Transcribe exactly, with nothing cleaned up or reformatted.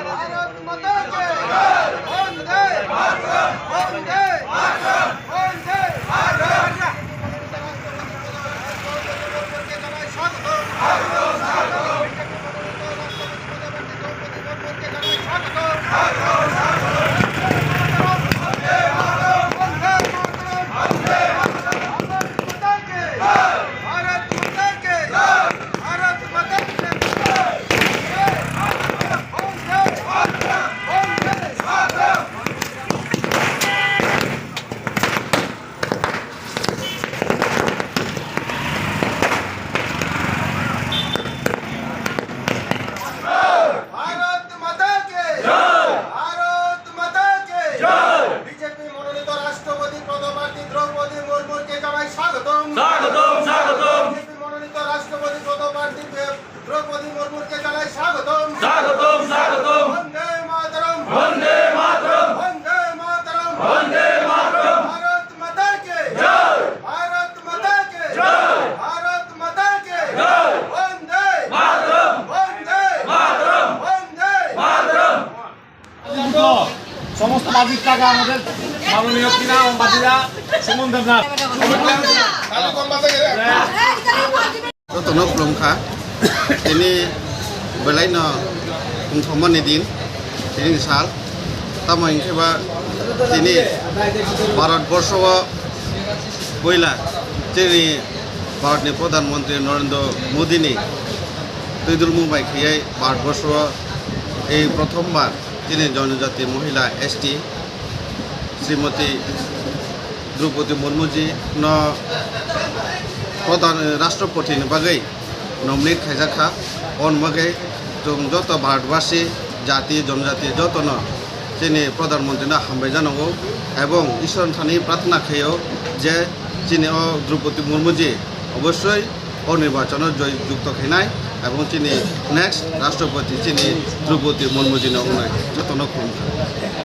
भारत माता के वंदे मातरम, वंदे मातरम, वंदे मातरम। भारत माता के जय। भारत माता के जय। বিজেপি মনোনীত রাষ্ট্রপতি পদপ্রার্থী দ্রৌপদী মুর্মুকে জানাই স্বাগতম। স্বাগতম, স্বাগতম। বিজেপি মনোনীত রাষ্ট্রপতি পদপ্রার্থী দ্রৌপদী মুর্মুকে জানাই স্বাগতম। স্বাগতম, স্বাগতম। বন্দে মাতরম। বন্দে মাতরম। বন্দে মাতরম। বন্দে মাতরম। ভারত মাতা কে জয়। ভারত মাতা কে জয়। ভারত মাতা কে জয়। বন্দে মাতরম। বন্দে মাতরম। বন্দে মাতরম। সমস্ত বাজির টাকা আমাদের মাননীয় কিনা বাজিরা সুমন Debnath. Jotono khulumkha. Tini belaino tongthokmani din, tini sal. Tamo hinkhe ba tini Bharat borsho o puila chini Bharatni Pradhan Mantri Narendra Modini twidulmung bai khiyai Bharat borsho o ei prothom bar chini Janajati Mohila S T Srimati Droupadi Murmu ji no Pradhan, Rashtrapati ni bagwi nominate khaijak kha. On bagwi chwng joto Bharatbasi, jati, jonojati jotono chini Pradhan Mantri no hambai janago ebong Ishwar thani prarthana khaio je chini o Droupadi Murmu ji obosoi o nirbachon o joy jukto khainai ebong chini next Rashtrapati chini Droupadi Murmu ji no wngnai. Jotono khulumkha.